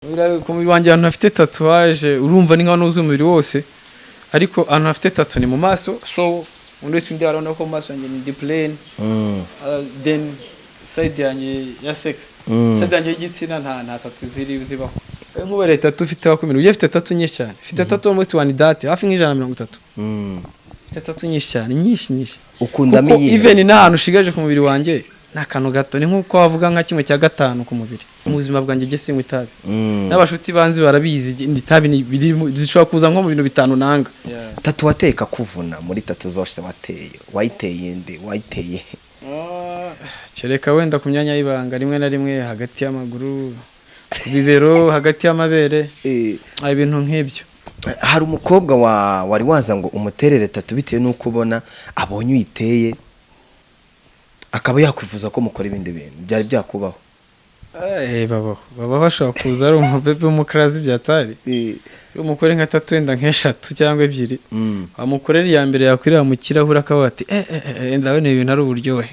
Ku mubiri wanjye ahantu hafite tatouage, urumva ni nkaho nuzuye umubiri wose, ariko ahantu hafite tattoo ni mu maso. So umuntu wese undi arabona ko mu maso yanjye ni plain. Then side yanjye ya sex, side yanjye y'igitsina, nta tattoo ziri zibaho. Nk'ubu tattoo ufite wakumira ugiye, ufite tattoo nyinshi cyane, ufite tattoo almost one date hafi nka 130. Ufite tattoo nyinshi cyane, nyinshi nyinshi. Ukundamo Kuko iyihe? even n'ahantu ushigaje ku mubiri wanjye ni akantu gato, ni nk'uko wavuga nka 1/5 ku mubiri. Mu buzima bwanjye jye sinywa itabi, n'abashuti banzi barabizi, ni itabi zishobora kuza nko mu bintu bitanu nanga. Tattoo wateye ikakuvuna, muri tattoo zose wateye, wayiteye nde? Wayiteye he? Ah, kereka wenda ku myanya y'ibanga, rimwe na rimwe hagati y'amaguru, ku bibero, hagati y'amabere. Ibintu nk'ibyo. Hari umukobwa wa wari waza ngo umuterere tattoo, bitewe n'uko ubona abonye uyiteye akaba yakwifuza ko mukora ibindi bintu? Byari byakubaho? Babaho, baba bashobora kuza ari umubebe w'umukarazi byatari, iyo umukore nka tattoo wenda nk'eshatu cyangwa ebyiri, wamukorera iya mbere yakwireba mu kirahure akavuga ati "Eh, eh, eh, ndabona ibintu ari uburyohe,"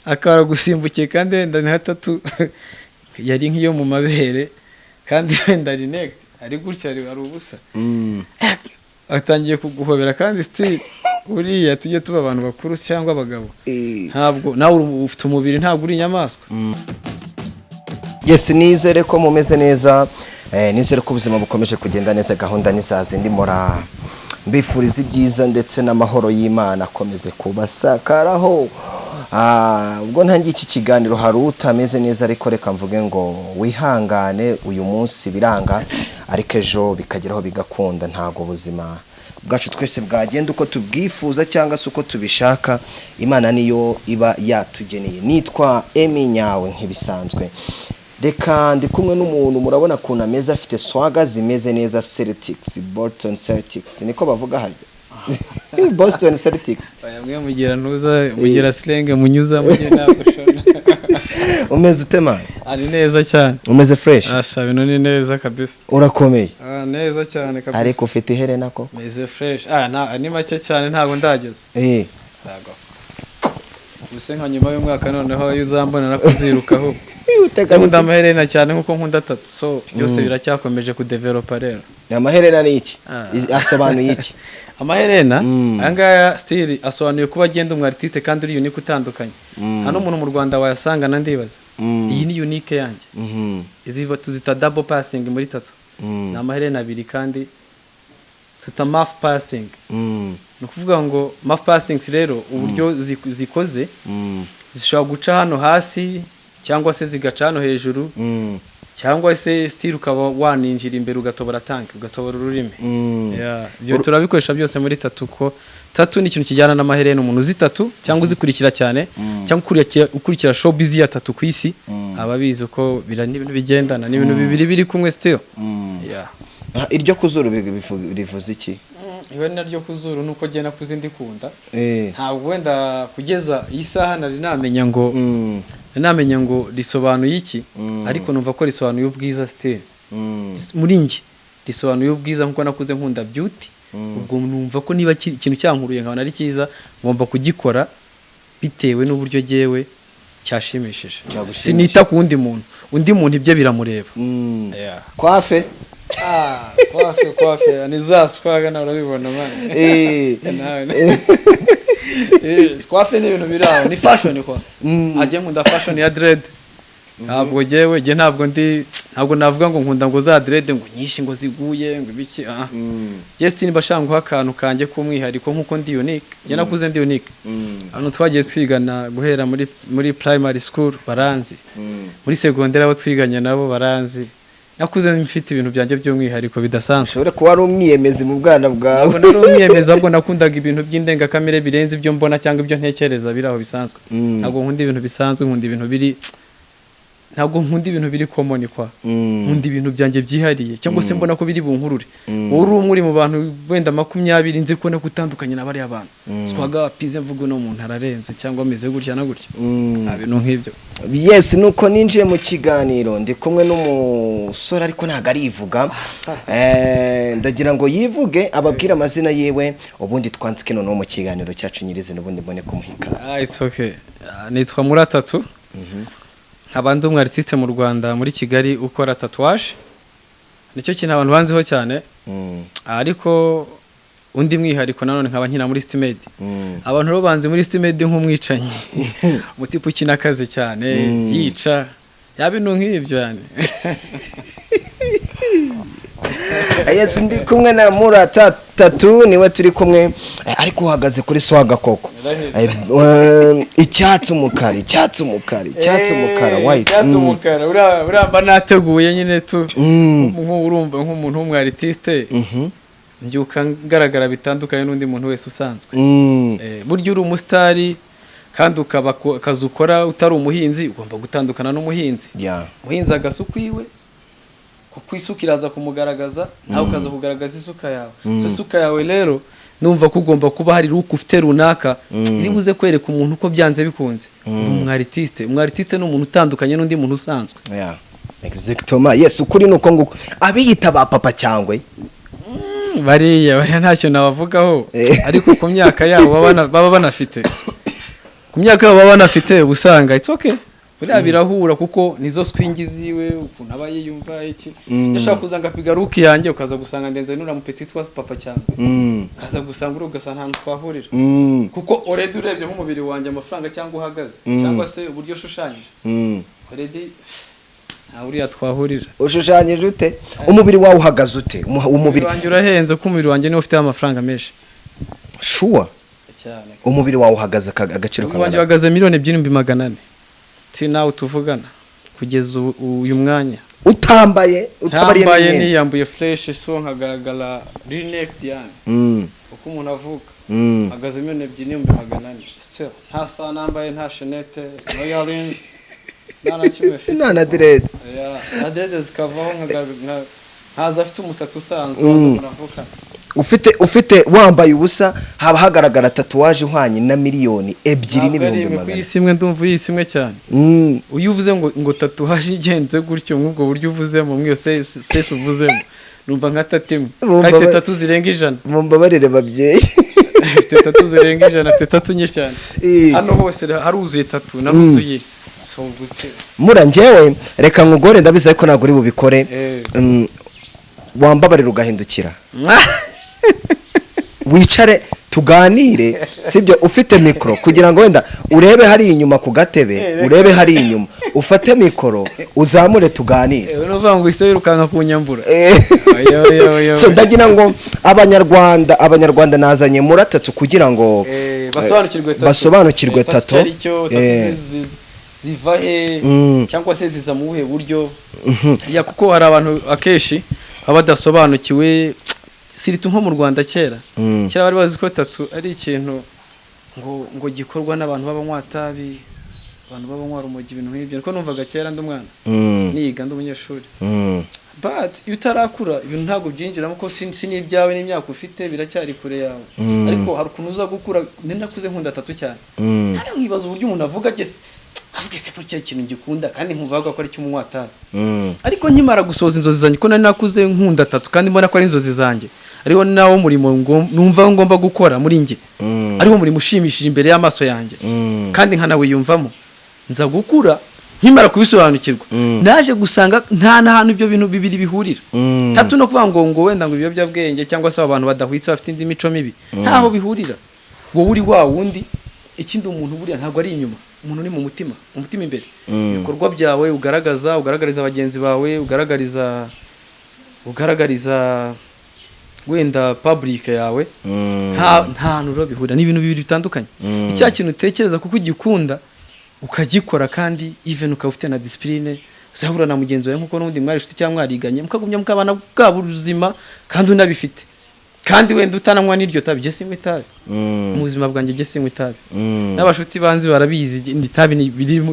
akaba aragusimbukiye, kandi wenda ni nka tattoo yari nk'iyo mu mabere, kandi wenda ari naked, ari gutya, ari ubusa, atangiye kuguhobera, kandi still buriya tujye tuba abantu bakuru cyangwa abagabo. Ntabwo nawe ufite umubiri, ntabwo uri inyamaswa. Yes, nizere ko mumeze neza, nizere ko ubuzima bukomeje kugenda neza. Gahunda ni za zindi, mora mbifuriza ibyiza ndetse n'amahoro y'Imana akomeze kubasakaraho. Ubwo ntangiye iki kiganiro hari utameze neza, ariko reka mvuge ngo wihangane, uyu munsi biranga ariko ejo bikageraho bigakunda. Ntabwo ubuzima bwacu twese bwagenda uko tubwifuza cyangwa se uko tubishaka, Imana niyo iba yatugeneye. Nitwa Emi Nyawe nk'ibisanzwe. Reka ndi kumwe n'umuntu, murabona ukuntu ameze, afite swagger zimeze neza. Celtics, Bolton Celtics, niko bavuga harya? Boston Celtics. Oya, mwe mugira ntuza, mugira slang, munyuza mugira ntabwo shona. Umeze ute, man? Ari neza cyane. Umeze fresh? Asha, bino ni neza kabisa. Urakomeye? Ah, neza cyane kabisa. Ariko ufite iherena ko? Meze fresh. Ah, nta ni make cyane, ntabwo ndageza. Ntabwo ubuse nka nyuma y'umwaka noneho iyo uzambona nakuzirukaho. Uteganya Nkunda iki? amaherena cyane nkuko nkunda tattoo, so byose biracyakomeje kudevelopa rero. Amaherena ni iki? Ah. Asobanuye iki? Amaherena aya ngaya still asobanuye kuba agenda umu artiste kandi uri unique, utandukanye. Nta n'umuntu mu Rwanda wayasanga na ndibaza. Iyi ni unique yanjye. Izi tuzita double piercing muri tattoo. Ni amaherena abiri kandi tuta mouth piercing. Ni ukuvuga ngo mouth piercings rero, uburyo zikoze, zishobora guca hano hasi cyangwa se zigaca hano hejuru, cyangwa se still ukaba waninjira imbere ugatobora tongue, ugatobora ururimi. Yeah, ibyo turabikoresha byose muri tattoo, ko tattoo ni ikintu kijyana n'amaherena. Umuntu uzi tattoo cyangwa uzikurikira cyane cyangwa ukurikira showbiz ya tattoo ku isi aba abizi uko bira n'ibintu bigendana, ni ibintu bibiri biri kumwe still. Yeah. Ah, iryo ku zuru rivuze iki? Iherena ryo ku zuru nuko jye nakuze ndikunda. Ntabwo wenda kugeza iyi saha nari namenya ngo nari namenya ngo risobanuye iki, ariko numva ko risobanuye ubwiza still. Muri njye risobanuye ubwiza nkuko nakuze nkunda beauty. Ubwo numva ko niba ikintu cyankuruye nkabona ari cyiza, ngomba kugikora bitewe n'uburyo jyewe cyashimishije. Cyagushimishije. Sinita ku wundi muntu, undi muntu ibye biramureba. Yeah. Coiffe. Ah, coiffe, coiffe ni za swagger nawe urabibona, man. Nawe coiffe ni ibintu biri aho, ni fashion kwa. Ajye nkunda fashion ya dread. Ntabwo jyewe jye ntabwo ndi, ntabwo navuga ngo nkunda ngo za dread ngo nyinshi ngo ziguye ngo ibiki, ah. Just niba shaka nguha akantu kanjye k'umwihariko nkuko ndi unique, jye nakuze ndi unique. Hano twagiye twigana guhera muri primary school baranzi, muri secondaire abo twiganye nabo baranzi. Nakuze mfite ibintu byanjye by'umwihariko bidasanzwe. Ushobora kuba ari umwiyemezi mu bwana bwawe. Ntabwo nari umwiyemezi, ahubwo nakundaga ibintu by'indengakamere birenze ibyo mbona cyangwa ibyo ntekereza biri aho bisanzwe. Ntabwo nkunda ibintu bisanzwe, nkunda ibintu biri, ntabwo nkunda ibintu biri common kwa. Nkunda ibintu byanjye byihariye cyangwa se mbona ko biri bunkurure. Wowe uri umwe, uri mu bantu wenda 20, nzi ko gutandukanye na bariya bantu, swagger pize, mvuga uno muntu ararenze cyangwa ameze gutya na gutya. Nta bintu nk'ibyo. Yes, nuko ninjiye mu kiganiro, ndi kumwe n'umusore ariko ntabwo arivuga. Ndagira ngo yivuge, ababwire amazina yiwe, ubundi twanzike noneho mu kiganiro cyacu nyirizina, ubundi mbone kumuha ikaze. Ah, it's okay. Ah, nitwa Muratatu, nkaba ndi umu artiste mu Rwanda, muri Kigali, ukora tatouage. Nicyo kintu abantu banziho cyane. Ariko undi mwihariko nanone, nkaba nkina muri City Maid. Abantu rero banzi muri City Maid nk'umwicanyi, umutipe ukina akazi cyane, yica, yaba ibintu nk'ibyo yani. Yes, ndi kumwe na Murata Tattoo, niwe turi kumwe. Ariko uhagaze kuri swaga koko. Icyatsi, umukara, icyatsi, umukara, icyatsi, umukara, white. Icyatsi, umukara, uriya mba nateguye nyine tu. Urumva nk'umuntu w'umu artiste, mbyuka ngaragara bitandukanye n'undi muntu wese usanzwe. Burya uri umusitari kandi ukaba akazi ukora utari umuhinzi, ugomba gutandukana n'umuhinzi. Umuhinzi agasuka iwe, kuko isuka iraza kumugaragaza, nawe ukaza kugaragaza isuka yawe. So isuka yawe rero, numva ko ugomba kuba hari look ufite runaka iri buze kwereka umuntu uko byanze bikunze uri umu artiste. Umu artiste ni umuntu utandukanye n'undi muntu usanzwe. Yeah. Exactement. Yes, ukuri ni uko nguko. Abiyita ba Papa Cyangwe. Bariya ntacyo nabavugaho. Ariko ku myaka yabo baba banafite, ku myaka yabo baba banafite, uba usanga it's okay. Buriya birahura, kuko nizo swing ziwe, ukuntu aba yiyumva iki. Yashobora kuza ngapiga look yanjye, ukaza gusanga ndenze nuriya mupeti witwa Papa Cyangwe, ukaza gusanga uri, ugasanga nta hantu twahurira, kuko already urebye nk'umubiri wanjye, amafaranga cyangwa uhagaze, cyangwa se uburyo ushushanyije, already nta uriya twahurira. Ushushanyije ute? Umubiri wawe uhagaze ute? Umubiri Umubiri wanjye urahenze, kuko umubiri wanjye niwo ufite amafaranga menshi. Sure? Cyane. Umubiri wawe uhagaze agaciro Umubiri wanjye kangana? uhagaze 2,400,000 ti nawe tuvugana kugeza uyu mwanya. Utambaye, utabariyemo Ntambaye, imyenda? niyambuye fresh, so nkagaragara naked yani, uko umuntu avuka. Hagaze 2,400,000. Still nta saha nambaye, nta chaînette, no earrings, nta na kimwe mfite. Nta na dread? Yeah, na dread zikavaho, nkaza afite umusatsi usanzwe umuntu avuka. Ufite wambaye ubusa, haba hagaragara tatouage ihwanye na miliyoni 2 Ntabwo ari n'ibihumbi imwe ku magana isi imwe, ndumva uyisi imwe cyane. Iyo uvuze ngo tatouage igenze gutyo, nk'ubwo buryo uvuzemo, mw'iyo sesi uvuzemo, numva nka tattoo imwe. Bumva Afite tattoo zirenga 100. Mumbabarire babyeyi. Afite tattoo zirenga 100, afite tattoo nyinshi cyane. Hano hose haruzuye tattoo, naruzuye, so gusa. Mura, njyewe reka nkugore, ndabizi ariko ntabwo uri bubikore. Wambabarira ugahindukira, wicare tuganire, sibyo? Ufite mikoro kugira ngo wenda urebe hari inyuma ku gatebe. Urebe hari inyuma, ufate mikoro, uzamure tuganire. Ni ukuvuga ngo uhise wirukanka ku nyambura. Oya, oya, oya, So oya. ndagira ngo abanyarwanda nazanye muri atatu kugira ngo Basobanukirwe tattoo. Basobanukirwe Tattoo tattoo. icyo ari cyo, tattoo ziva he, cyangwa se ziza mu buhe buryo? Ya, kuko hari abantu akenshi baba badasobanukiwe, surtout nko mu Rwanda kera. Kera bari bazi ko tattoo ari ikintu ngo gikorwa n'abantu b'abanywa-tabi, abantu b'abanywa urumogi, ibintu nk'ibyo. Niko numvaga kera ndi umwana, niga, ndi umunyeshuri. But iyo utarakura, ibintu ntabwo byinjiramo, ko si n'ibyawe, n'imyaka ufite biracyari kure yawe. Ariko hari ukuntu uza gukura. Ni nakuze nkunda tattoo cyane. Hano nkibaza uburyo umuntu avuga, ageze avuga ese ko cya kintu gikunda, kandi nkumva avuga ko ari icy'umunywa-tabi. Ariko nkimara gusohoza inzozi zanjye, ko nari nakuze nkunda tattoo kandi mbona ko ari inzozi zanjye, ariho nawo murimo numva ngomba gukora muri njye, ariwo murimo ushimishije imbere y'amaso yanjye, kandi nkanawiyumvamo. Nza gukura, nkimara kubisobanukirwa, naje gusanga nta n'ahantu ibyo bintu bibiri bihurira. Tattoo no kuvuga ngo wenda ngo ibiyobyabwenge, cyangwa se abantu badahwitse bafite indi mico mibi, ntaho bihurira. Wowe uri wa wundi. Ikindi, umuntu buriya ntabwo ari inyuma, umuntu ni mu mutima, mu mutima imbere. Ibikorwa byawe ugaragaza, ugaragariza bagenzi bawe, ugaragariza wenda public yawe, nta hantu rero bihurira. Ni ibintu bibiri bitandukanye. Icya kintu utekereza kuko ugikunda ukagikora, kandi even ukaba ufite na discipline, uzahura na mugenzi wawe nkuko n'ubundi mwari inshuti cyangwa mwariganye, mukagumya mukabana bwa buzima, kandi unabifite, kandi wenda utananywa n'iryo tabi. Jye sinywa itabi. Mu buzima bwanjye jye sinywa itabi. N'abashuti banzi barabizi, itabi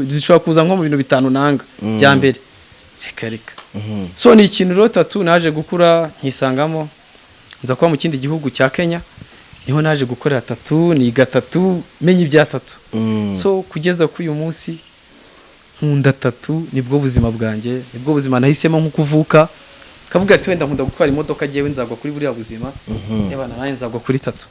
zishobora kuza nko mu bintu bitanu nanga bya mbere. Reka reka. So ni ikintu rero tattoo naje gukura nkisangamo. Nza kuba mu kindi gihugu cya Kenya, niho naje gukorera tattoo, niga tattoo, menya ibya tattoo. So kugeza kuri uyu munsi nkunda tattoo, nibwo buzima bwanjye, nibwo buzima nahisemo nko kuvuka. Kavuga ati wenda nkunda gutwara imodoka, jyewe nzagwa kuri buriya buzima, yabana nanjye nzagwa kuri tattoo,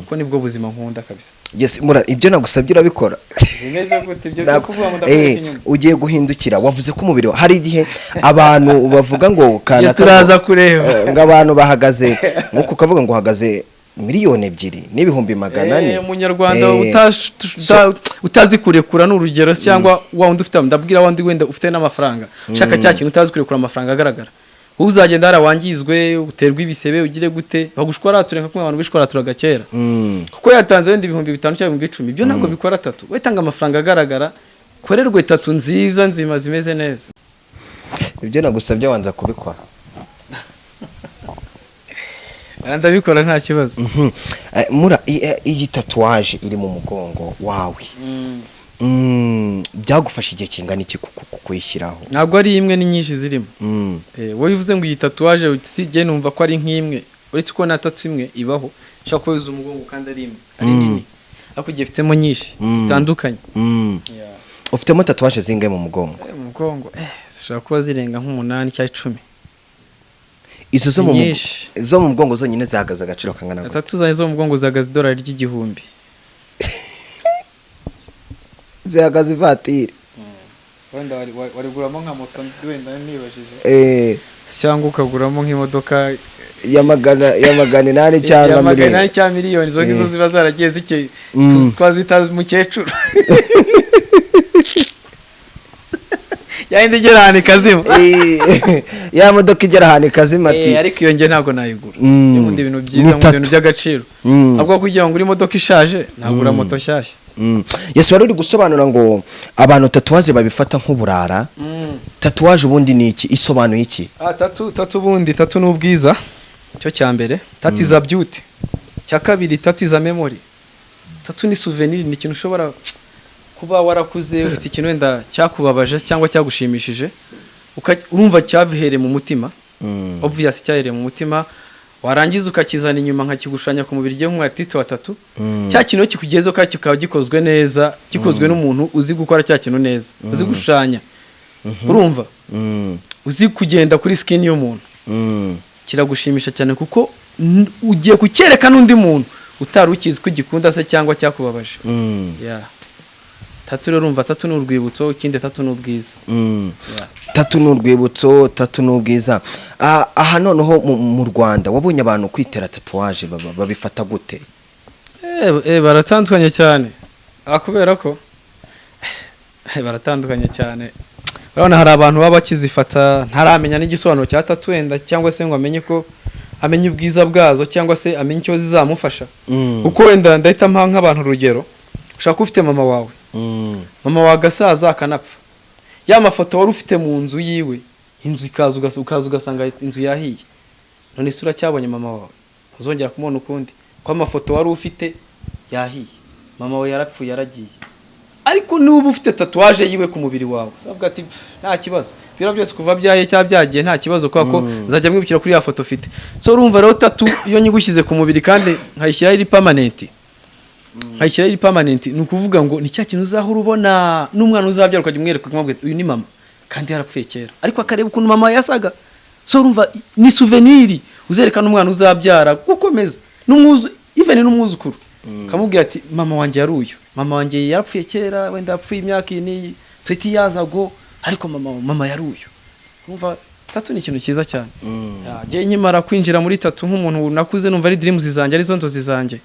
kuko nibwo buzima nkunda kabisa. Yes, Mura, ibyo nagusabye urabikora? Bimeze gute ibyo byo kuvuga ngo ndakwereka inyuma? Ugiye guhindukira. Wavuze ko umubiri hari igihe abantu bavuga ngo kana Iyo turaza kureba. Ngo abantu bahagaze nk'uko ukavuga ngo uhagaze 2,400,000. Umunyarwanda utazi kurekura ni urugero, cyangwa wa wundi ufite, ndabwira wa wundi wenda ufite n'amafaranga, ushaka cya kintu utazi kurekura amafaranga agaragara, wowe uzagenda hariya wangizwe, uterwe ibisebe, ugire gute, bagushwarature nka kumwe abantu bishwaraturaga kera, kuko yatanze wenda 5000 cyangwa 10,000. Ibyo ntabwo bikora tattoo. We tanga amafaranga agaragara, korerwe tattoo nziza, nzima, zimeze neza. Ibyo nagusabye wanza kubikora. Ndabikora, nta kibazo. Mura, iyi tatouage iri mu mugongo wawe, byagufasha igihe kingana iki kuyishyiraho? Ntabwo ari imwe, ni nyinshi zirimo. Wowe uvuze ngo iyi tatouage, si jye numva ko ari nk'imwe, uretse ko na tattoo imwe ibaho ushobora kuba yuzuye umugongo kandi ari imwe, ari nini, ariko igihe ifitemo nyinshi zitandukanye. Ufitemo tatouage zingahe mu mugongo? Mu mugongo zishobora kuba zirenga nk'umunani cyangwa 10. Izo zo mu Ni nyinshi. Zo mu mugongo zonyine zihagaze agaciro kangana gute? Tattoo zanjye zo mu mugongo zihagaze idolari ry'igihumbi. Zihagaze ivatiri. Wenda wariguramo nka moto wenda nibajije, cyangwa ukaguramo nk'imodoka ya 800 cyangwa ya 800 miliyoni. Cyangwa miliyoni, izo ngizo ziba zaragiye zike. Twazita mukecuru yayindi igera ahantu ikazima. Ya modoka igera ahantu ikazima ati. Ariko iyo njye ntabwo nayigura. Nkunda ibintu byiza, Ni nkunda tattoo. ibintu by'agaciro. Ahubwo kugira ngo uri imodoka ishaje, nagura moto nshyashya. Yesu, wari uri gusobanura ngo abantu tatouage babifata nk'uburara. Tatouage ubundi ni iki? Isobanuye iki? Ah, tattoo ubundi, tattoo ni ubwiza, icyo cya mbere. Tattoo is a beauty. Cya kabiri, tattoo is a memory. Tattoo ni souvenir, ni ikintu ushobora kuba warakuze ufite ikintu wenda cyakubabaje cyangwa cyagushimishije, urumva cyabihereye mu mutima, obvious cyahereye mu mutima, warangiza ukakizana inyuma nkakigushushanya ku mubiri ugiye nk'umu artiste wa tattoo. Cya kintu iyo kikugezeho kandi kikaba gikozwe neza, gikozwe n'umuntu uzi gukora cya kintu neza, uzi gushushanya, urumva, uzi kugenda kuri skin y'umuntu, kiragushimisha cyane kuko ugiye kucyereka n'undi muntu utari ukizi ko ugikunda se cyangwa cyakubabaje. Yeah. Tattoo rero, urumva, tattoo ni urwibutso, ikindi tattoo ni ubwiza. Yeah. Tattoo ni urwibutso, tattoo ni ubwiza. Ah, aha noneho mu Rwanda wabonye abantu kwitera tatouage babifata gute? Baratandukanye cyane. Kubera ko baratandukanye cyane, urabona hari abantu baba bakizifata ntaramenya n'igisobanuro cya tattoo wenda, cyangwa se ngo amenye ko amenye ubwiza bwazo, cyangwa se amenye icyo zizamufasha. Kuko wenda ndahita mpa nk'abantu urugero: ushaka kuba ufite mama wawe, mama wawe agasaza akanapfa, ya mafoto wari ufite mu nzu yiwe, inzu ikaza ukaza ugasanga inzu yahiye. None se uracyabonye mama wawe? Ntuzongera kumubona ukundi, ko amafoto wari ufite yahiye, mama wawe yarapfuye, yaragiye. Ariko nuba ufite tatouage yiwe ku mubiri wawe, uzavuga ati nta kibazo, ibiro byose kuva byahiye cyangwa byagiye nta kibazo, kubera ko nzajya mwibukira kuri ya foto ufite. So urumva rero, tattoo iyo nyigushyize ku mubiri kandi nkayishyiraho iri permanent, nkayishyiraho iri permanent, ni ukuvuga ngo ni cya kintu uzahora ubona, n'umwana uzabyara ukajya umwereka, ukamubwira ati uyu ni mama kandi yarapfuye kera, ariko akareba ukuntu mama yasaga. So urumva ni souvenir uzereka n'umwana uzabyara, gukomeza n'umwuzu, even n'umwuzukuru, kamubwira ati mama wanjye yari uyu, mama wanjye yarapfuye kera, wenda yapfuye imyaka iyi n'iyi, 20 years ago, ariko mama yari uyu. Urumva tattoo ni ikintu cyiza cyane. Ya, njye nkimara kwinjira muri tattoo nk'umuntu nakuze numva ari dreams zanjye, arizo nzozi zanjye,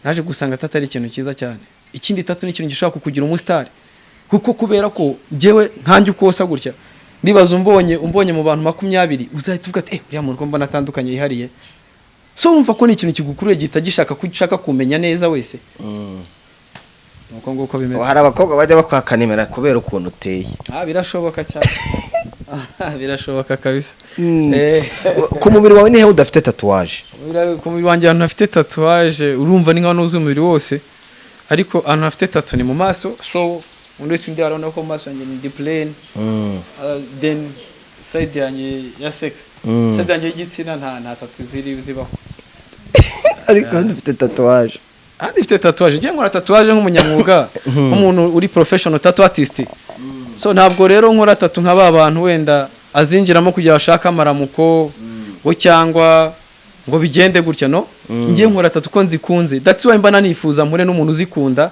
naje gusanga tattoo ari ikintu cyiza cyane. Ikindi, tattoo ni ikintu gishobora kukugira umusitari, kuko kubera ko njyewe nkanjye uko usa gutya, ndibaza umbonye mu bantu 20 uzahita uvuga ati uriya muntu ko mbona atandukanye, yihariye. So wumva ko ni ikintu kigukuruye, gihita gishaka ko ushaka kumenya neza wese. Nuko nguko bimeze. Hari abakobwa bajya bakwaka nimero kubera ukuntu uteye? Ah, birashoboka cyane, birashoboka kabisa. Ku mubiri wawe nihe udafite tatouage? Ku mubiri wanjye ahantu hafite tatouage, urumva ni nkaho nuzuye umubiri wose, ariko ahantu hafite tattoo ni mu maso. So umuntu wese undi arabona ko mu maso yanjye ni deep. Then side yanjye ya sex, side yanjye y'igitsina, nta tattoo ziri zibaho. Ariko hano ufite tatouage? Ahandi ifite tatouage. Njye nkora tatouage nk'umunyamwuga, nk'umuntu uri professional tattoo artist. So ntabwo rero nkora tattoo nka ba bantu wenda. azinjiramo kugira ashake amaramuko ngo cyangwa ngo bigende gutya. No ngiye nkora tattoo ko nzikunze. That's why mba nanifuza mpure n'umuntu uzikunda,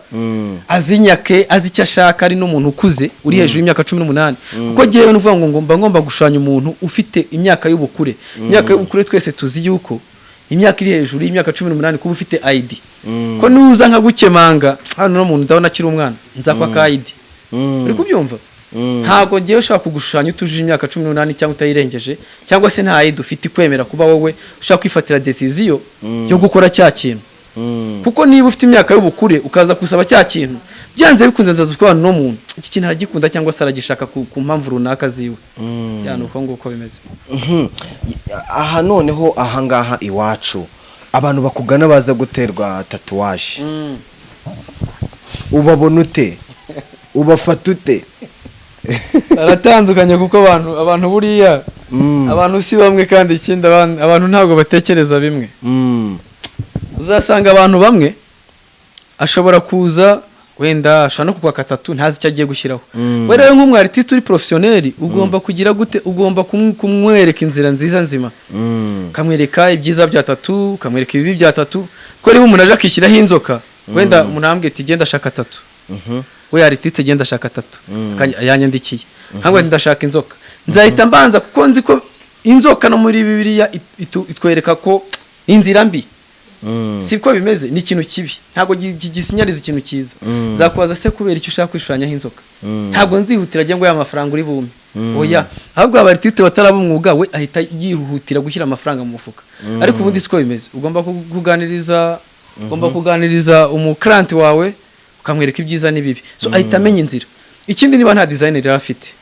azinyake, azi icyo ashaka, ari n'umuntu ukuze uri hejuru y'imyaka 18, kuko ngewe nuvuga ngo mba ngomba gushushanya umuntu ufite imyaka y'ubukure. Imyaka y'ubukure twese tuzi yuko imyaka iri hejuru y'imyaka 18, kuba ufite ID, ko nuza nkagukemanga hano, no muntu ndabona akiri umwana, nzakwa ID. Uri kubyumva? Ntabwo ngewe ushobora kugushushanya utujuje imyaka 18 cyangwa utayirengeje, cyangwa se nta ID ufite ikwemera kuba wowe ushobora kwifatira decision yo gukora cya kintu, kuko niba ufite imyaka y'ubukure ukaza gusaba cya kintu, byanze bikunze ndaza kubana no muntu iki kintu aragikunda cyangwa se aragishaka ku mpamvu runaka ziwe. Ya, ni uko nguko bimeze. Aha noneho, ahangaha iwacu, abantu bakugana baza guterwa tatouage, ubabona ute? Ubafata ute? Baratandukanye, kuko abantu buriya, abantu si bamwe. Kandi ikindi, abantu ntabwo batekereza bimwe. Uzasanga abantu bamwe ashobora kuza, wenda ashobora no kukwaka tattoo ntazi icyo agiye gushyiraho. We rero nk'umu artiste uri professionnel, ugomba kugira gute? Ugomba kumwereka inzira nziza nzima, ukamwereka ibyiza bya tattoo, ukamwereka ibibi bya tattoo, kuko niba umuntu aje akishyiraho inzoka, wenda umuntu arambwira ati: "Genda ashaka tattoo." We artiste, "Genda ashaka tattoo." Yanyandikiye ntabwo ndashaka inzoka, nzahita mbanza, kuko nzi ko inzoka no muri Bibiliya itwereka ko inzira mbi, siko bimeze, ni ikintu kibi, ntabwo gisinyariza ikintu cyiza. Nzakubaza: "Se kubera icyo ushaka kwishushanyaho inzoka?" Ntabwo nzihutira ajya ngo ya mafaranga uri bume, oya. Ahubwo aba artiste bataraba umwuga, we ahita yihutira gushyira amafaranga mu mufuka, ariko ubundi siko bimeze. Ugomba kuganiriza umuclient wawe, ukamwereka ibyiza n'ibibi, so ahita amenya inzira. Ikindi, niba nta design rero afite,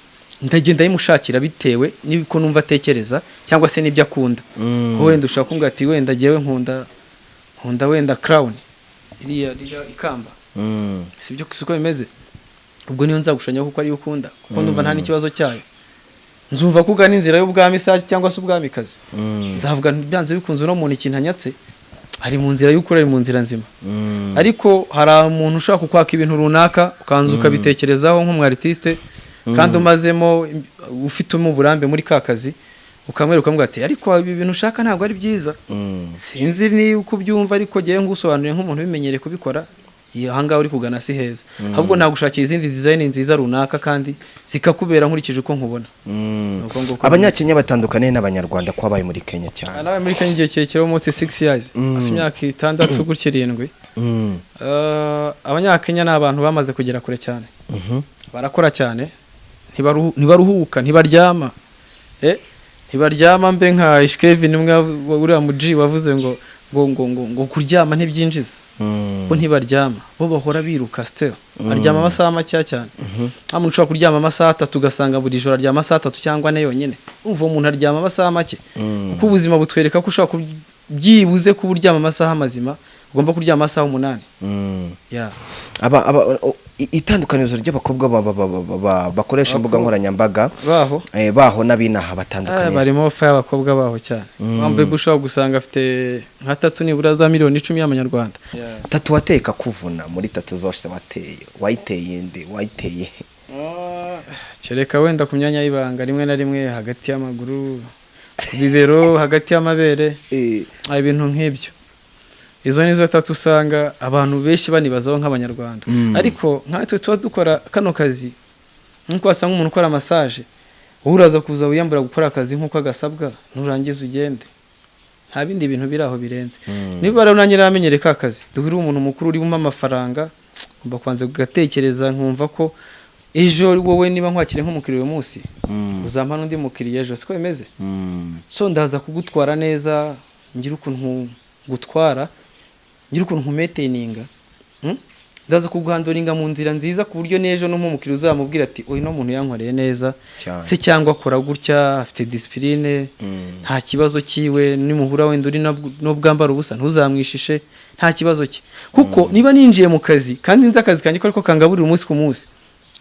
ndagenda yimushakira bitewe n'uko numva atekereza cyangwa se n'ibyo akunda. Wenda ushobora kumbwira ati: "Wenda jyewe nkunda wenda crown, iriya ikamba." Si byo? Siko bimeze? Ubwo niyo nzagushushanyaho kuko ariyo ukunda, kuko ndumva nta n'ikibazo cyayo. Nzumva ko ugana inzira y'ubwami se cyangwa se ubwamikazi, nzavuga nti byanze bikunze uno muntu ikintu anyatse ari mu nzira y'ukuri, ari mu nzira nzima. Ariko hari umuntu ushobora kukwaka ibintu runaka, ukanza ukabitekerezaho nk'umu artiste kandi umazemo, ufitemo uburambe muri ka kazi, ukamwereka, ukamubwira ati: "Ariko ibi bintu ushaka ntabwo ari byiza. Sinzi niba uko ubyumva, ariko ngewe ngusobanuriye nk'umuntu ubimenyereye kubikora, iyo ahangaha uri kugana si heza. Ahubwo nagushakira izindi design nziza runaka kandi zikakubera nkurikije uko nkubona." Ni uko nguko. Abanyakenya batandukaniye n'Abanyarwanda, ko wabaye muri Kenya cyane? Nawe muri Kenya igihe kirekire, almost 6 years, hafi imyaka 6 gutya, 7. Abanyakenya ni abantu bamaze kugera kure cyane. Barakora cyane, ntibaruhuka, ntibaryama. Ntibaryama. Mbe nka Ishkevin umwe uriya muji wavuze ngo kuryama ntibyinjiza. Bo ntibaryama, bo bahora biruka. Still aryama amasaha makeya cyane. Nta muntu ushobora kuryama amasaha 3, ugasanga buri joro aryama amasaha 3 cyangwa 4 yonyine. Umva, uwo muntu aryama amasaha make, kuko ubuzima butwereka ko ushobora byibuze kuba uryama amasaha mazima, ugomba kuryama amasaha 8. Yeah. Aba itandukanirizo ry'abakobwa bakoresha imbuga nkoranyambaga baho baho n'abinaha batandukanye? Barimo fa y'abakobwa baho cyane. Wambaye, ushobora gusanga afite nka tattoo nibura za miliyoni 10 y'amanyarwanda. Tattoo wateye ikakuvuna muri tattoo zose wateye, wayiteye nde? Wayiteye he? Kereka wenda ku myanya y'ibanga, rimwe na rimwe hagati y'amaguru, ku bibero, hagati y'amabere, ibintu nk'ibyo. Izo nizo tattoo usanga abantu benshi banibazaho nk'Abanyarwanda. Ariko nkatwe tuba dukora kano kazi, nk'uko wasanga umuntu ukora massage, wowe uraza kuza wiyambura gukora akazi nk'uko agasabwa, nurangiza ugende, nta bindi bintu biri aho birenze. Niba rero nanjye naramenyereye ka kazi, duhurire umuntu mukuru uri bumpe amafaranga, ngomba kubanza kugatekereza, nkumva ko ejo wowe niba nkwakiriye nk'umukiriya uyu munsi, uzampa n'undi mukiriya ejo. Siko bimeze? So ndaza kugutwara neza, ngira ukuntu gutwara, ngira ukuntu nkumaintaininga. Ndaza kuguhandlinga mu nzira nziza, ku buryo n'ejo no nk'umukiriya uzamubwira ati: "Uyu no muntu yankoreye neza." Cyane. Se cyangwa akora gutya, afite discipline, nta kibazo cyiwe. Nimuhura wenda uri n'ubwambara ubusa, ntuzamwishishe, nta kibazo cye. Kuko niba ninjiye mu kazi kandi nzi akazi kanjye ko ariko kangaburira umunsi ku munsi,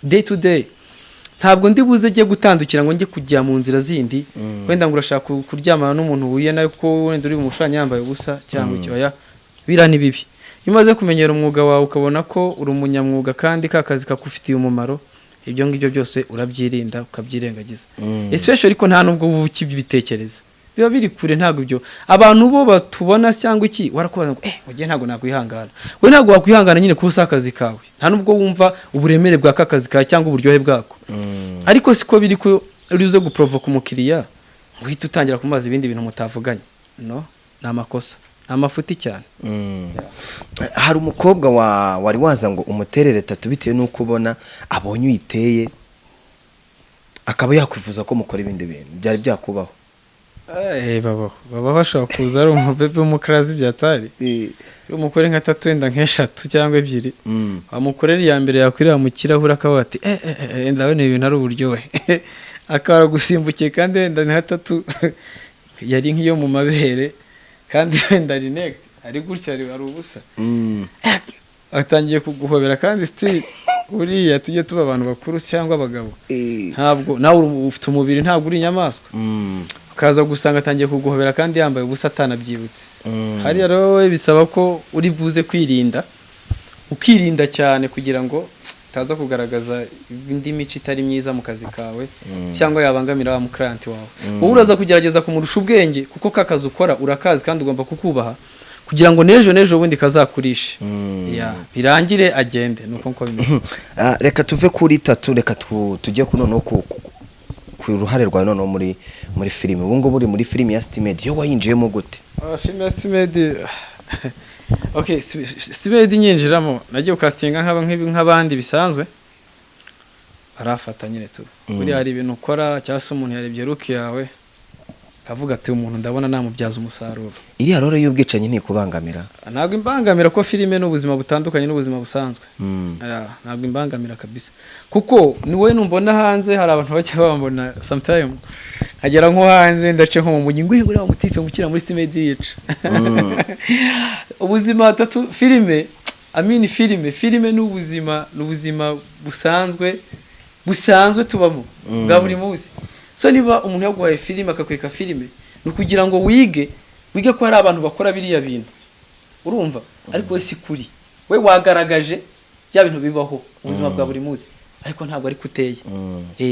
day to day, ntabwo ndi buze njye gutandukira ngo njye kujya mu nzira zindi, wenda ngo urashaka kuryamana n'umuntu huye nawe kuko wenda uri bumushushanya yambaye ubusa cyangwa iki. Oya, biriya ni bibi. Iyo umaze kumenyera umwuga wawe, ukabona ko uri umunyamwuga kandi ka kazi kakufitiye umumaro, Ibyo ngibyo byose urabyirinda, ukabyirengagiza, especially ko nta nubwo uba ukibitekereza, biba biri kure. Ntabwo ibyo abantu bo batubona cyangwa iki, warakubaza ngo ugiye, ntabwo nakwihangana. We ntabwo wakwihangana nyine kuba usa akazi kawe, nta nubwo wumva uburemere bwa ka kazi kawe cyangwa uburyohe bwako. Ariko siko biri ko uri uze guprovoka umukiriya ngo uhite utangira kumubaza ibindi bintu mutavuganye. No, ni amakosa, ni amafuti cyane. Hari umukobwa wa wari waza ngo umuterere tattoo, bitewe n'uko ubona abonye uyiteye, akaba yakwifuza ko mukora ibindi bintu? Byari byakubaho? Babaho, baba bashobora kuza ari umubebe w'umukarazi byatari umukore nka tattoo, wenda nk'eshatu cyangwa ebyiri, wamukorera iya mbere, yakwireba mu kirahure akavuga ati "Eh, eh, eh, ndabona ibi bintu ari uburyohe," akaba aragusimbukiye, kandi wenda ni nka tattoo yari nk'iyo mu mabere, kandi wenda ari naked, ari gutya, ari ubusa, atangiye kuguhobera. Kandi still buriya tujye tuba abantu bakuru cyangwa abagabo. Ntabwo nawe ufite umubiri, ntabwo uri inyamaswa. Ukaza gusanga atangiye kuguhobera kandi yambaye ubusa, atanabyibutse. Hariya rero wowe bisaba ko uri buze kwirinda, ukirinda cyane, kugira ngo utaza kugaragaza indi mico itari myiza mu kazi kawe cyangwa yabangamira wa mukiriyanti wawe. Wowe uraza kugerageza kumurusha ubwenge, kuko ka kazi ukora urakazi kandi ugomba kukubaha, kugira ngo n'ejo n'ejo bundi kazakurishe. Ya, birangire agende. Nuko nko bimeze. Ah, reka tuve kuri tattoo, reka tujye ku noneho ku ruhare rwawe noneho muri filime. Ubu ngubu uri muri filime ya City Maid, yo wayinjiyemo gute? Ah, filime ya City Maid, okay, City Maid nyinjiramo nagiye gukasitinga nk'abandi bisanzwe, barafata nyine tu. Buriya hari ibintu ukora, cyangwa se umuntu yarebye look yawe akavuga ati: "Umuntu ndabona namubyaza umusaruro." Iriya role y'ubwicanyi ntikubangamira? Ntabwo imbangamira, ko filime ni ubuzima butandukanye n'ubuzima busanzwe. Yeah, ntabwo imbangamira kabisa, kuko ni wowe numbona hanze, hari abantu bajya bambona sometime, nkagera nko hanze, ndace nko mu mujyi, ngo uriya mutipe ngo ukina muri City Maid yica ubuzima tattoo. Filime, I mean, filime ni ubuzima busanzwe tubamo bwa buri munsi. So niba umuntu yaguhaye filime, akakwereka filime, ni ukugira ngo wige ko hari abantu bakora biriya bintu, urumva? Ariko we si kuri we wagaragaje bya bintu bibaho ubuzima bwa buri munsi, ariko ntabwo ariko uteye.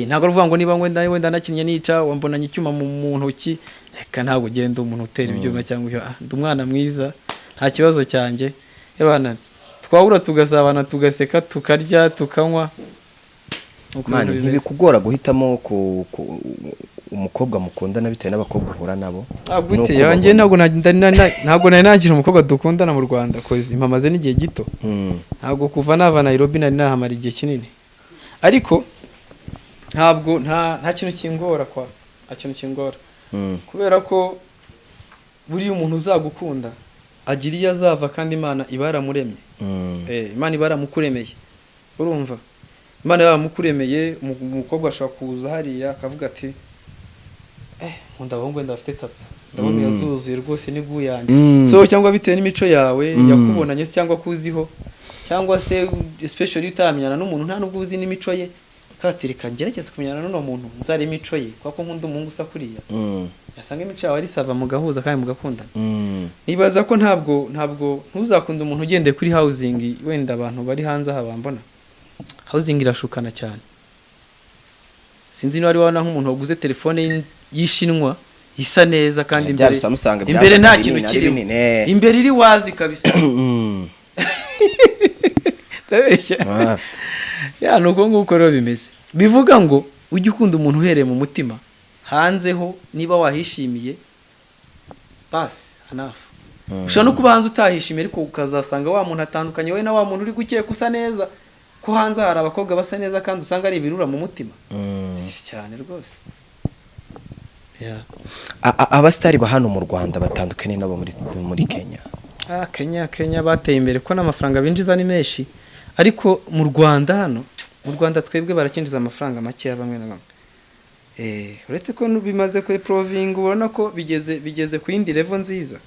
Ntabwo ari ukuvuga ngo niba wenda nakinnye nica, wambonanye icyuma mu ntoki, reka, ntabwo ugenda umuntu utera ibyuma cyangwa ibyo. Ah, ndi umwana mwiza, nta kibazo cyanjye. Ebana, twahura tugasabana, tugaseka, tukarya, tukanywa. Uko Mani, ibintu bimeze. Ntibikugora guhitamo ku umukobwa mukundana bitewe n'abakobwa uhura nabo? Ah, gute? Nuko Yanjye babona. Ntabwo nari nagira umukobwa dukundana mu Rwanda, koze mpamaze n'igihe gito. Ntabwo kuva nava Nairobi nari nahamara igihe kinini, ariko ntabwo nta kintu kingora kwa, nta kintu kingora, kubera ko buriya umuntu uzagukunda agira iyo azava, kandi Imana iba yaramuremye. Imana iba yaramukuremeye, urumva? Imana yaramukuremeye. Umukobwa ashobora kuza hariya akavuga ati: "Nkunda abahungu wenda bafite tattoo, ndabona yazuzuye rwose, ni goût yanjye." So cyangwa bitewe n'imico yawe yakubonanye se, cyangwa kuziho, cyangwa se especially utaramenyana n'umuntu, nta nubwo uzi n'imico ye, katereka ngerageze kumenyana n'uno muntu, nzare imico ye, kuko nkunda umuhungu usa kuriya. Yasanga imico yawe ari ça va, mugahuza kandi mugakundana. Nibaza ko ntabwo ntuzakunda umuntu ugendeye kuri housing. Wenda abantu bari hanze aha bambona, housing irashukana cyane. Sinzi niba wari wabona nk'umuntu waguze telefone y'ishinwa isa neza, kandi Bya imbere Samsung imbere nta byazaga kintu binini, ari kirimo, binini, eh. imbere iri wazi kabisa. Ndabeshya? Ah. Ya, ni uko nguko rero bimeze. Bivuga ngo ujye ukunda umuntu uhereye mu mutima. Hanze ho niba wahishimiye, basi anafu. Ushobora no kuba hanze utahishimiye, ariko ukazasanga wa muntu atandukanye we na wa muntu uri gukeka usa neza, ko hanze hari abakobwa basa neza kandi usanga ari ibirura mu mutima. Cyane rwose. Yeah. Abasitari ba hano mu Rwanda batandukanye n'abo muri Kenya? Ah, Kenya bateye imbere, ko n'amafaranga binjiza ni menshi, ariko mu Rwanda, hano mu Rwanda twebwe barakinjiza amafaranga makeya bamwe na bamwe. Uretse ko bimaze ku improvinga, ubona ko bigeze ku yindi level nziza.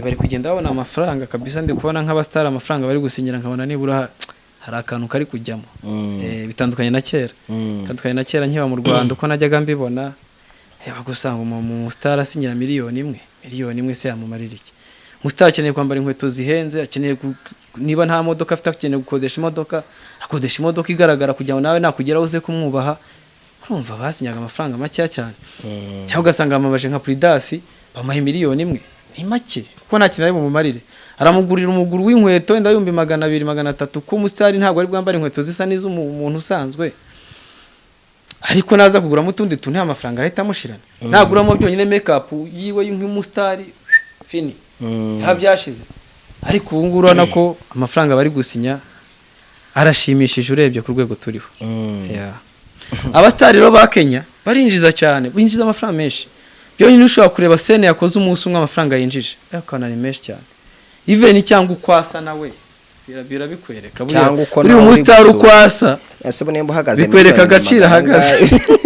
Bari kugenda babona amafaranga kabisa. Ndi kubona nk'abasitari amafaranga bari gusinyira, nkabona nibura hari akantu kari kujyamo. Bitandukanye na kera. Bitandukanye na kera nkiba mu Rwanda, uko najyaga mbibona, bagusanga umusitari asinyira 1 miliyoni. 1 miliyoni se yamumarira iki? Umusitari akeneye kwambara inkweto zihenze, akeneye niba nta modoka afite akeneye gukodesha imodoka, Akodesha imodoka igaragara kugira ngo nawe nakugeraho uze kumwubaha. Urumva basinyaga amafaranga makeya cyane, cyangwa ugasanga bamabaje nka Pridasi, bamuha 1 miliyoni, ni make kuko nta kintu ari bumumarire. Aramugurira umuguru w'inkweto wenda 200,000, 300, ko umusitari ntabwo ari bwambare inkweto zisa n'iz'umuntu usanzwe. Ariko naza kuguramo utundi tuntu, nta mafaranga arahita amushirana. Naguramo byonyine make-up yiwe nk'umusitari, fini, nta byashize. Ariko ubu ngubu urabona ko amafaranga bari gusinya arashimishije urebye ku rwego turiho. Yeah. Abasitari rero ba Kenya barinjiza cyane, binjiza amafaranga menshi. Byonyine ushobora kureba scene yakoze umunsi umwe, amafaranga yinjije ukabona ni menshi cyane. Even cyangwa uko asa nawe birabikwereka. Cyangwa uko buriya nawe uri umusitari uko gusura. asa Ese ubu nimba uhagaze bikwereka miliyoni agaciro magana ahagaze. angahe?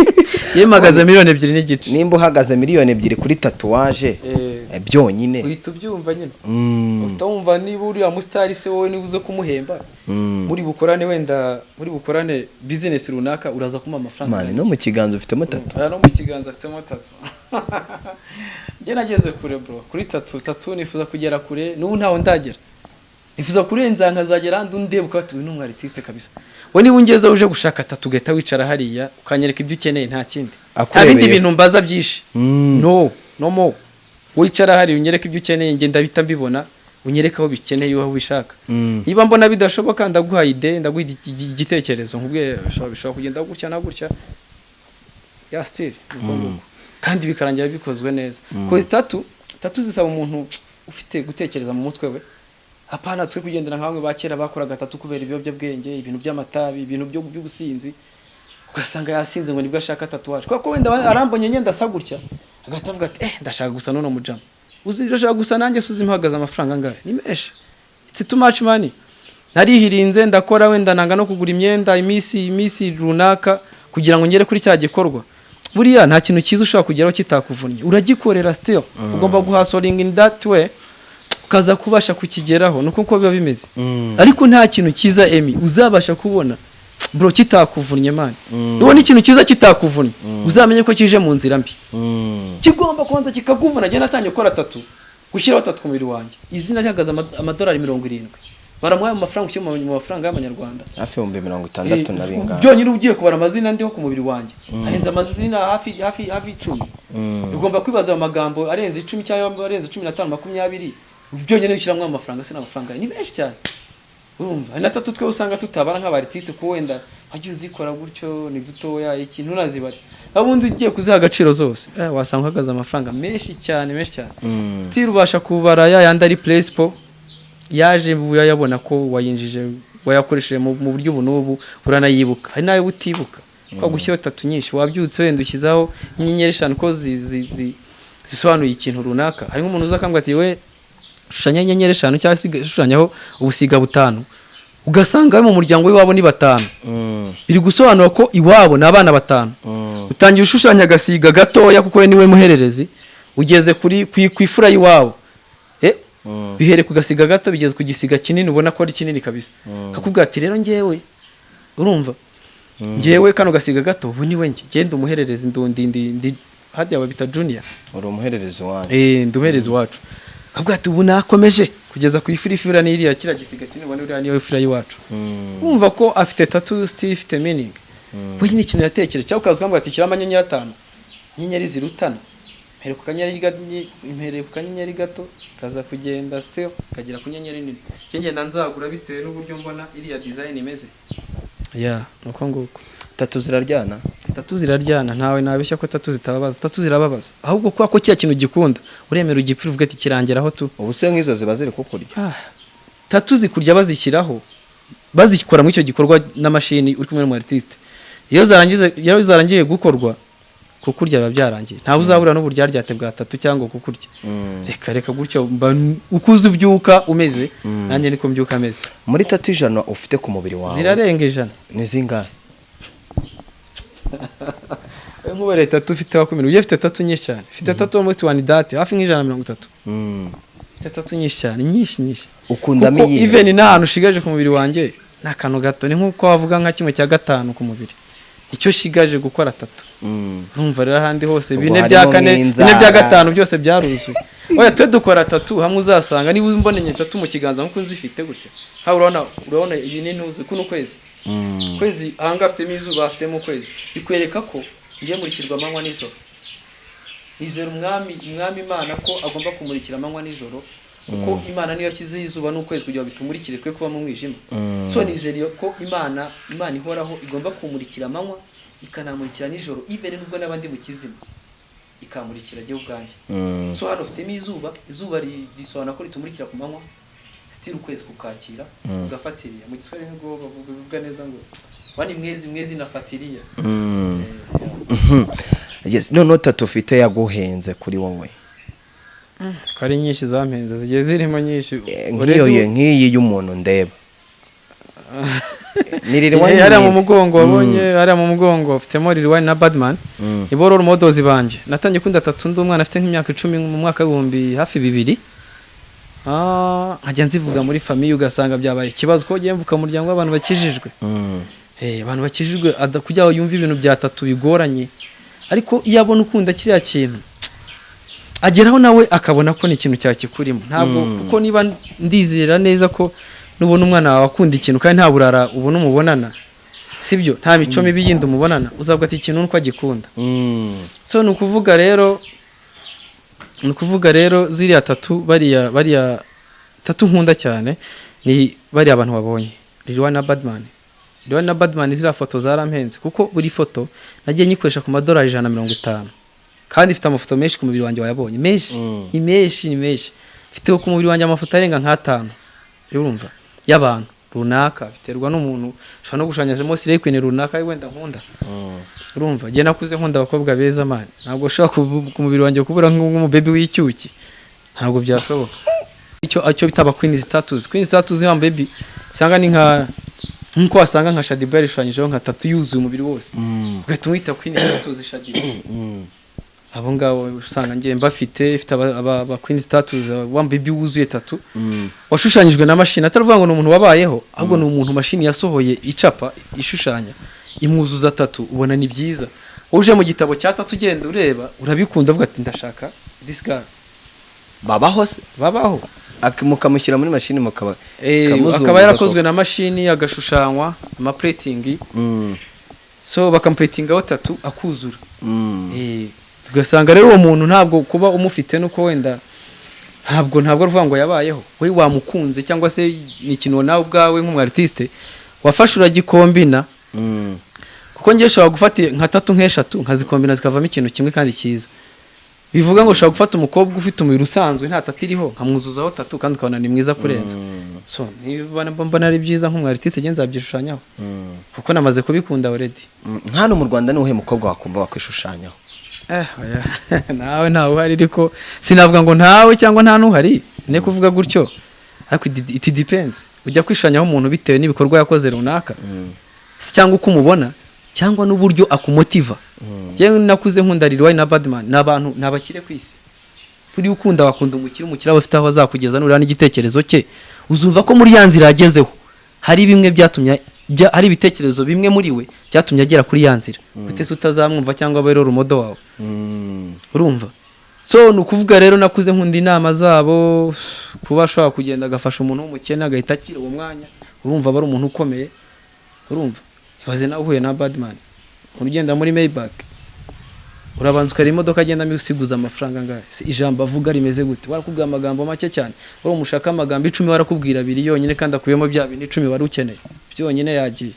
Yewe, mpagaze 2.5 miliyoni. Nimba uhagaze 2 miliyoni kuri tatouage byonyine. Uhita ubyumva nyine, uhita wumva niba uriya musitari se wowe niba uze kumuhemba, muri bukorane, wenda muri bukorane business runaka, uraza kumuha amafaranga Man, angana no iki? mu kiganza ufitemo tattoo. Aya, no mu kiganza afitemo tattoo. Njye nageze kure bro kuri tattoo. Tattoo nifuza kugera kure, n'ubu ntawe ndagera. Nifuza kurenza nkazagera ahandi undeba ukaba uyu ni umu artiste kabisa. We niba ungezeho uje gushaka tattoo, ugahita wicara hariya ukanyereka ibyo ukeneye, nta kindi, nta Akurebeye. bindi bintu mbaza byinshi. No, no mo wicara hariya unyereke ibyo ukeneye, njye ndabita mbibona. Unyereke aho bikeneye, aho ubishaka. Niba mbona bidashoboka, ndaguha idée, ndaguha igitekerezo, nkubwiye bishobora kugenda gutya na gutya ya style, uko nguko, kandi bikarangira bikozwe neza. Koze tattoo, tattoo zisaba umuntu ufite gutekereza mu mutwe we, apana twe kugendera nka bamwe ba kera bakoraga tattoo kubera ibiyobyabwenge, ibintu by'amatabi, ibintu by'ubusinzi, ugasanga yasinze ngo nibwo ashaka tatouage, kubera ko wenda arambonye ngenda asa gutya, agahita avuga ati: "Eh, ndashaka gusa n'uno mujama." Uzi urashaka gusa nanjye suzi mpagaze amafaranga angahe? Ni menshi, it's too much money. Narihirinze, ndakora, wenda nanga no kugura imyenda iminsi runaka kugira ngo ngere kuri cya gikorwa. Buriya nta kintu cyiza ushobora kugeraho kitakuvunnye, uragikorera. Still ugomba guhustlinga in that way, ukaza kubasha kukigeraho, nuko uko biba bimeze. Ariko nta kintu cyiza emi uzabasha kubona bro kitakuvunnye, man. Nubona ikintu cyiza kitakuvunnye, uzamenye ko kije mu nzira mbi. Kigomba kubanza kikakuvuna. Njye natangiye gukora tattoo, gushyiraho tattoo ku mubiri wanjye, izina rihagaze amadolari 70. Baramuhaye mu mafaranga, ushyira mu mafaranga y'amanyarwanda. Hafi 60,000 na bingahe. Byonyine ugiye kubara amazina ndiho ku mubiri wanjye, arenze amazina hafi 10. Ugomba kwibaza ayo magambo arenze 10 cyangwa arenze 15, 20, byonyine ushyiramo amafaranga se n'amafaranga ni menshi cyane. Urumva hari na tattoo twe usanga tutabara nk'aba artiste, kuko wenda wajya uzikora gutyo ni dutoya, ikintu unazibara. Ubundi ugiye kuziha agaciro zose, wasanga uhagaze amafaranga menshi cyane, menshi cyane. Still ubasha kubara ya yandi ari principal yaje, uyayabona ko wayinjije, wayakoresheje mu buryo ubu n'ubu, uranayibuka. Hari n'ayo utibuka kwa gushyiraho tattoo nyinshi, wabyutse wenda ushyizeho inyenyeri eshanu ko zisobanuye ikintu runaka. Hari nk'umuntu uza akambwira ati: "We shushanya inyenyeri eshanu cyangwa se shushanyaho ubusiga butanu," ugasanga we mu muryango w'iwabo ni batanu. Biri gusobanura ko iwabo ni abana batanu. Utangiye ushushanya agasiga gatoya kuko we niwe muhererezi, ugeze kuri ku ifura y'iwabo, bihere ku gasiga gato, bigeze ku gisiga kinini, ubona ko ari kinini kabisa. Kakubwira ati: "Rero ngewe, urumva ngewe kano gasiga gato ubu niwe njye genda umuhererezi, ndundi ndi hadiya babita junior." Uri umuhererezi wanyu. Eh, ndi umuhererezi wacu. Kakubwira ati: "Ubu nakomeje kugeza ku ifura, ifura ni iriya kiriya gisiga kinini ubona, uriya niyo ifura y'iwacu." Wumva ko afite tattoo still ifite meaning, we ni ikintu yatekereje. Cyangwa ukaza ukambwira ati: "Shyiramo amanyenyeri atanu, inyenyeri zirutana, mpereye ku kanyenyeri gato, kaza kugenda still kagera ku nyenyeri nini." Njye ngenda nzagura bitewe n'uburyo mbona iriya design imeze, ya nuko nguko. Tattoo ziraryana? Tattoo ziraryana, ntawe nabeshya ko tattoo zitababaza. Tattoo zirababaza, ahubwo kubera ko kiriya kintu gikunda, uremera ugipfira, uvuga ati kirangeraho tu. Ubu se nk'izo ziba ziri kukurya? Ah, tattoo zikurya bazishyiraho, bazikora muri icyo gikorwa n'amashini uri kumwe n'umu artiste. Iyo zarangiye gukorwa, kukurya biba byarangiye. Ntawe uzabura n'uburyaryate bwa tattoo cyangwa kukurya. Reka reka gutyo, mba uko uzi ubyuka umeze, nanjye niko mbyuka ameze. Muri tattoo 100 ufite ku mubiri wawe? Zirarenga 100. Ni zingahe? Nk'ubu tattoo ufite wakumira ugiye, ufite tattoo nyinshi cyane. Ufite tattoo almost one date hafi nka 130. Ufite tattoo nyinshi cyane, nyinshi nyinshi. Ukundamo Kuko iyihe? even n'ahantu ushigaje ku mubiri wanjye ni akantu gato, ni nk'uko wavuga nka 1/5 ku mubiri icyo shigaje gukora tattoo. Urumva rero ahandi hose Ubwo bine bya harimo kane, nk'inzara. 4/5 byose byaruzuye. Oya, twe dukora tattoo hamwe uzasanga niba umboneye tattoo mu kiganza nkuko nzifite gutya, haba urabona iyi ni ntuzi kuno kwezi, kwezi ahangaha afitemo izuba, afitemo ukwezi, bikwereka ko ngiye murikirwa amanywa nijoro. Nizera umwami Imana ko agomba kumurikira amanywa nijoro, kuko Imana niyo yashyizeho izuba n'ukwezi kugira ngo bitumurikire twe kuba mu mwijima. So nizera ko Imana ihoraho igomba kumurikira amanywa, ikanamurikira nijoro, even nubwo n'abandi mu kizima ikamurikira jye ubwanjye. So hano ufitemo izuba, izuba risobanura ko ritumurikira ku manywa, still ukwezi kukakira ugafatiriya. Mu Giswahili nibwo bavuga neza ngo wani mwezi mwezi nafatiriya. Yes, noneho tattoo ufite yaguhenze kuri wowe? Ko ari nyinshi zampenze, zigiye zirimo nyinshi. Nk'iyo nk'iyi y'umuntu ndeba ni Lil Wayne. Hariya mu Ninde? mugongo wabonye, hariya mu mugongo ufitemo Lil Wayne na Badman, nibo role models banjye. Natangiye kunda tattoo ndi umwana, afite nk'imyaka 10, mu mwaka w'ibihumbi hafi bibiri. Nkajya nzivuga muri famille ugasanga byabaye ikibazo, ko ugiye mvuka mu muryango w'abantu bakijijwe. Abantu bakijijwe kugira ngo yumve ibintu bya tattoo bigoranye, ariko iyo abona ukunda kiriya kintu ageraho nawe akabona ko ni ikintu cyakikurimo. Ntabwo, kuko niba ndizera neza ko nubona umwana wawe akunda ikintu kandi nta burara ubona umubonana, sibyo, nta mico mibi yindi umubonana, uzavuga ati ikintu nuko agikunda. So ni ukuvuga rero ziriya tattoo, bariya tattoo nkunda cyane ni bariya abantu babonye Lil Wayne na Badman. Lil Wayne na Badman, ziriya foto zarampenze, kuko buri foto nagiye nyikoresha ku madolari 150, kandi ifite amafoto menshi ku mubiri wanjye wayabonye menshi. Ni menshi, ni menshi mfite ku mubiri wanjye, amafoto arenga nk'atanu, urumva, y'abantu runaka. Biterwa n'umuntu, ushobora no gushushanyijemo Slay Queen runaka wenda nkunda. Urumva, njye nakuze nkunda abakobwa beza, man. Ntabwo ushobora ku mubiri wanjye kubura nk'umubebi w'icyuki, ntabwo byashoboka. Icyo bita aba queen tattoos, queen tattoos wa baby usanga ni nka nkuko wasanga nka Shaddy Boo yarishushanyijeho nka tattoo yuzuye umubiri wose, ugahita umwita queen tattoos Shaddy Boo. Abo ngabo usanga ngiye mbafite, ifite aba queen tattoos, wa baby wuzuye tattoo washushanyijwe na mashini, atari ngo ni umuntu wabayeho, ahubwo ni umuntu mashini yasohoye icapa ishushanya imwuzuza tattoo. Ubona ni byiza, uje mu gitabo cya tattoo ugenda ureba urabikunda, uvuga ati ndashaka this girl. Babaho se? Babaho. Mukamushyira muri mashini mukaba kamuzunguza Akaba yarakozwe na mashini, agashushanywa amaplating, so bakamuplatingaho tattoo akuzura. Ugasanga rero uwo muntu ntabwo kuba umufite nuko wenda ntabwo ari ukuvuga ngo yabayeho, we wamukunze cyangwa se ni ikintu nawe ubwawe nk'umu artiste wafashe uragikombina, kuko ngiye ushobora gufata nka tattoo nk'eshatu nkazikombina zikavamo ikintu kimwe kandi cyiza. Bivuga ngo ushobora gufata umukobwa ufite umubiri usanzwe nta tattoo iriho, nkamwuzuzaho tattoo kandi ukabona ni mwiza kurenza. So niba mbona ari byiza nk'umu artiste, ngiye nzabyishushanyaho kuko namaze kubikunda already. Hano mu Rwanda ni uwuhe mukobwa wakumva wakwishushanyaho? Oya. Nawe ntawe uhari, ariko sinavuga ngo ntawe cyangwa nta n'uhari, ne kuvuga gutyo, ariko it depends. Ujya kwishushanyaho umuntu bitewe n'ibikorwa yakoze runaka, si cyangwa uko umubona cyangwa n'uburyo akumotiva. Njyewe nakuze nkunda Lil Wayne na Badman, ni abantu, ni abakire ku isi. Buriya ukunda wakunda umukire, umukire aba afite aho azakugeza nureba n'igitekerezo cye, uzumva ko muri ya nzira yagezeho hari bimwe byatumye hari ibitekerezo bimwe muri we byatumye agera kuri ya nzira. Gute se utazamwumva cyangwa abe role model wawe? Urumva, so ni ukuvuga rero nakuze nkunda inama zabo, kuba ashobora kugenda agafasha umuntu w'umukene agahita akira uwo mwanya, urumva aba ari umuntu ukomeye. Urumva, ibaze nawe uhuye na Badman, umuntu ugenda muri Maybach, urabanza ukareba imodoka agendamo usiguza amafaranga angahe? Se ijambo avuga rimeze gute? Warakubwira amagambo make cyane, wari umushaka amagambo 10, warakubwira abiri yonyine kandi akubiyemo bya bintu 10 wari ukeneye byonyine, yagiye.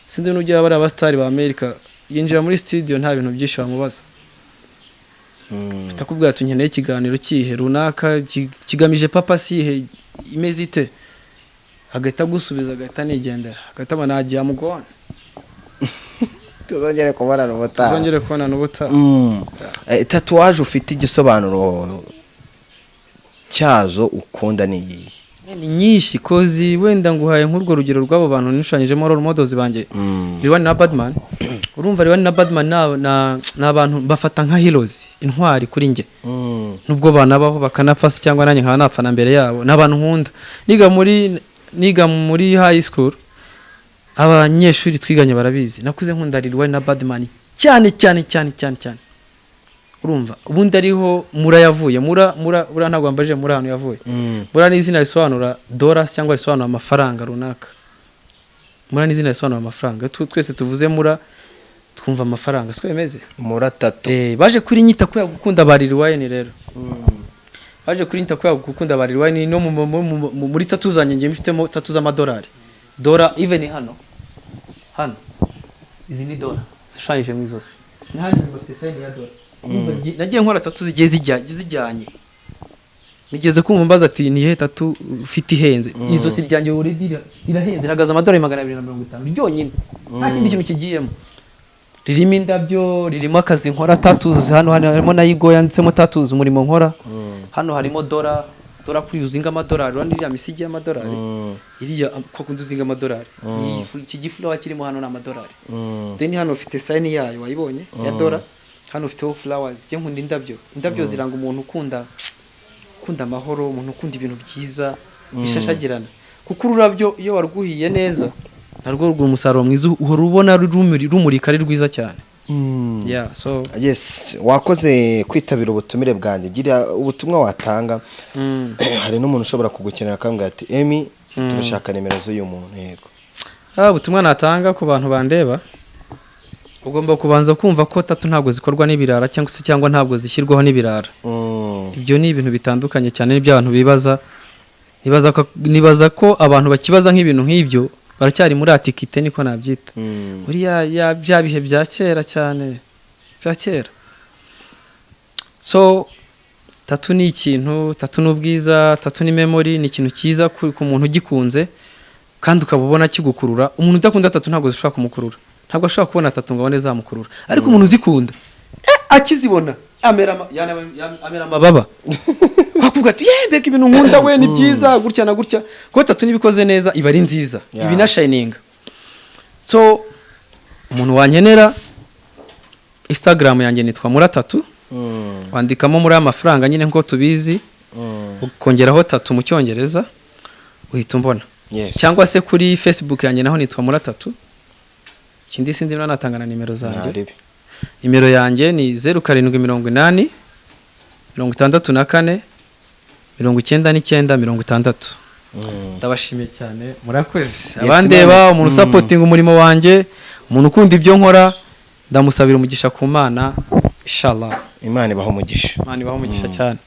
Sinzi n'ujya bari abasitari ba Amerika, yinjira muri studio nta bintu byinshi bamubaza, atakubwira ati nkeneye ikiganiro kihe runaka kigamije papa sihe imeze ite, agahita agusubiza, agahita anigendera, agahita abona nagiye amugona. Tuzongere kubonana ubutaha. Tuzongere kubonana ubutaha. Tatouage ufite igisobanuro cyazo ukunda ni iyihe? Ni nyinshi kozi, wenda nguhaye nk'urwo rugero rw'abo bantu nishushanyijemo role models banjye, Lil Wayne na Badman. Urumva, Lil Wayne na Badman ni abantu bafata nka heroes, intwari kuri njye, nubwo banabaho bakanapfa se cyangwa nanjye nkaba napfa na mbere yabo. Ni abantu nkunda. Niga muri high school, abanyeshuri twiganye barabizi, nakuze nkunda Lil Wayne na Badman cyane cyane cyane cyane cyane. Urumva, ubundi ariho Mura yavuye. Mura, Mura buriya ntabwo wambajije Mura ahantu yavuye. Mura ni izina risobanura dollars cyangwa risobanura amafaranga runaka. Mura ni izina risobanura amafaranga. Twese tuvuze Mura twumva amafaranga, siko bimeze? Mura Tattoo. Baje kurinyita kubera gukunda ba Lil Wayne. Rero baje kurinyita kubera gukunda ba Lil Wayne. No muri tattoo zanjye ngiye mfitemo tattoo z'amadolari, dollar. Even hano, hano izi ni dollar zishushanyije mu izosi, n'ahandi inyuma bafite sign ya dollar. Urumva, nagiye nkora tattoo zigiye zijyanye. Nigeze kumva mbaza ati: "Ni iyihe tattoo ufite ihenze?" Izosi ryanjye already rirahenze, rihagaze amadolari 250 ryonyine, nta kindi kintu kigiyemo. Ririmo indabyo, ririmo akazi nkora, tattoos. Hano harimo na yigo yanditsemo tattoos, umurimo nkora. Hano harimo dollar, dollar kuri uzinga amadolari. Urabona iriya misigi y'amadolari, iriya ko kundi uzinga amadolari, ni iki giflower kirimo hano ni amadolari. Then hano ufite sign yayo, wayibonye, ya dollar. Hano ufiteho flowers. Njye nkunda indabyo. Indabyo ziranga umuntu ukunda amahoro, umuntu ukunda ibintu byiza bishashagirana, kuko ururabyo iyo warwuhiye neza narwo ruguha umusaruro mwiza, uhora ubona rumurika ari rwiza cyane. Yeah, so Yes, wakoze kwitabira ubutumire bwanjye. Gira ubutumwa watanga. Hari n'umuntu ushobora kugukenera akambwira ati: "Emi, turashaka nimero z'uyu muntu." Yego. Ubutumwa natanga ku bantu bandeba, ugomba kubanza kumva ko tattoo ntabwo zikorwa n'ibirara cyangwa se cyangwa ntabwo zishyirwaho n'ibirara. Ibyo ni ibintu bitandukanye cyane n'ibyo abantu bibaza. Nibaza ko abantu bakibaza nk'ibintu nk'ibyo baracyari muri antiquité, niko nabyita. Muri ya bya bihe bya kera cyane, bya kera. So tattoo ni ikintu, tattoo ni ubwiza, tattoo ni memory, ni ikintu cyiza ku muntu ugikunze kandi ukaba ubona kigukurura. Umuntu udakunda tattoo ntabwo zishobora kumukurura, ntabwo ashobora kubona tattoo ngo abone zamukurura. Ariko umuntu uzikunda, akizibona amera amababa, wakuvuga ati: "Ye, mbega ibintu nkunda we, ni byiza gutya na gutya." Kuko tattoo niba ikoze neza iba ari nziza, iba inashininga. So umuntu wankenera, Instagram yanjye nitwa Mura Tattoo. Wandikamo muri amafaranga nyine nk'uko tubizi, ukongeraho tattoo mu Cyongereza, uhita umbona. Cyangwa se kuri Facebook yanjye naho nitwa Mura Tattoo. Ikindi, sindi niba natanga na nimero zanjye. Ntaribi. Nimero yanjye ni 0780649960. Ndabashimiye cyane, murakoze. Abandeba, Imana- umuntu usupportinga umurimo wanjye, umuntu ukunda ibyo nkora, ndamusabira umugisha ku Mana, inshallah. Imana ibaha umugisha. Imana ibahe umugisha cyane.